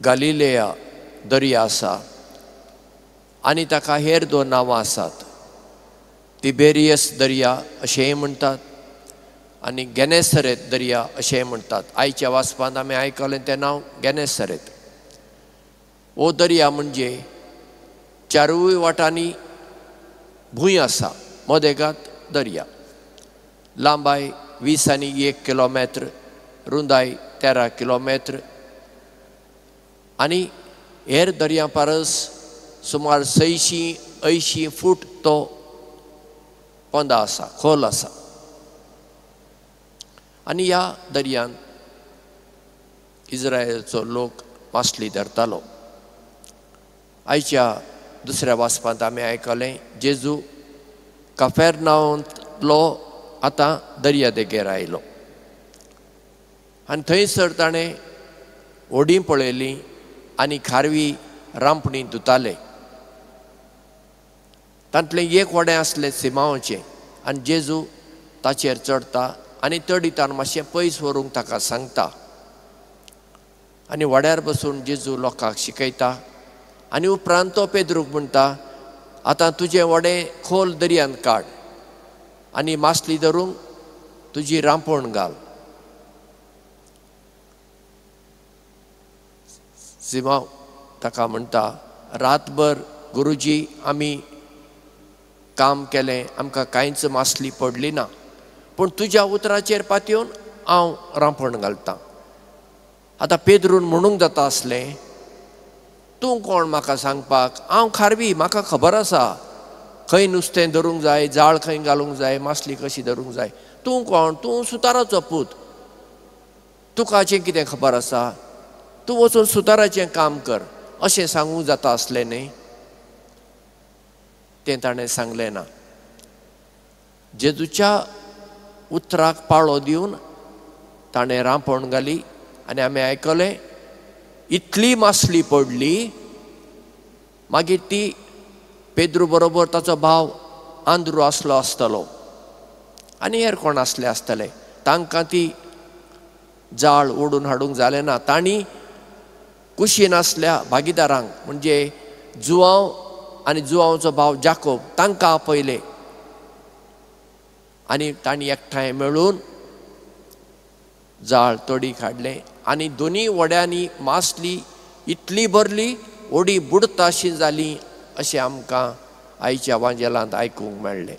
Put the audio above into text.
गालिलेया दर्या आसा आनी ताका हेर दोन नांवां आसात. तिबेरियस दर्या अशेंय म्हणटात आनी गेनेसरेत दर्या अशेंय म्हणटात. आयच्या वाचपांत आमी आयकलें तें नांव गेनेसरेत. हो दर्या म्हणजे चारूय वाटांनी भूंय आसा, मदेगात दर्या. लांबाय 20.1 किलोमेत्र, रुंदाय 13 किलोमेत्र आनी हेर दर्या परस सुमार 680 फूट तो पोंदा आसा, खोल आसा. आनी ह्या दर्यांत इस्रायलचो लोक मासली धरतालो. आयच्या दुसऱ्या वाचपांत आमी आयकलें जेजू कफेरनांवांतलो आतां दर्या देगेर आयलो आनी थंयसर ताणें व्हडीं पळयलीं आनी खारवी रांपणी धुताले. तांतलें एक व्हडें आसलें सिमांवचें आनी जेजू ताचेर चडटा आनी तडीतान मातशें पयस व्हरूंक ताका सांगता आनी व्हड्यार बसून जेजू लोकांक शिकयता. आनी उपरांत तो पेद्रूक म्हणटा, आतां तुजें व्हडें खोल दर्यांत काड आनी मासली धरूंक तुजी रांपण घाल. सिमांव ताका म्हणटा, रातभर गुरुजी आमी काम केलें, आमकां कांयच मासली पडली ना, पूण तुज्या उतराचेर पातयेवन हांव रांपण घालतां. आतां पेद्रून म्हणूंक जाता आसलें, तूं कोण म्हाका सांगपाक, हांव खारवी, म्हाका खबर आसा खंय नुस्तें धरूंक जाय, जाळ खंय घालूंक जाय, मासली कशी धरूंक जाय. तूं कोण? तूं सुताराचो पूत, तुका हाचें कितें खबर आसा? तूं वचून सुताराचें काम कर अशें सांगूंक जाता आसलें न्ही? तें ताणें सांगलें ना. जेजूच्या उतराक पाळो दिवन ताणें रांपण घाली आनी आमी आयकलें इतली मासली पडली. मागीर ती पेद्रू बरोबर ताचो भाव आंद्रू आसलो आसतलो आनी हेर कोण आसले आसतले, तांकां ती जाळ ओडून हाडूंक जालें ना. तांणी कुशीन आसल्या भागीदारांक म्हणजे जुआंव आनी जुआंवचो भाव जाकोब तांकां आपयले आनी तांणी एकठांय मेळून जाळ तोडीक हाडलें आनी दोनूय व्हड्यांनी मासली इतली भरली व्हडी बुडताशी जाली अशें आमकां आयच्या वांजेलांत आयकूंक मेळ्ळें.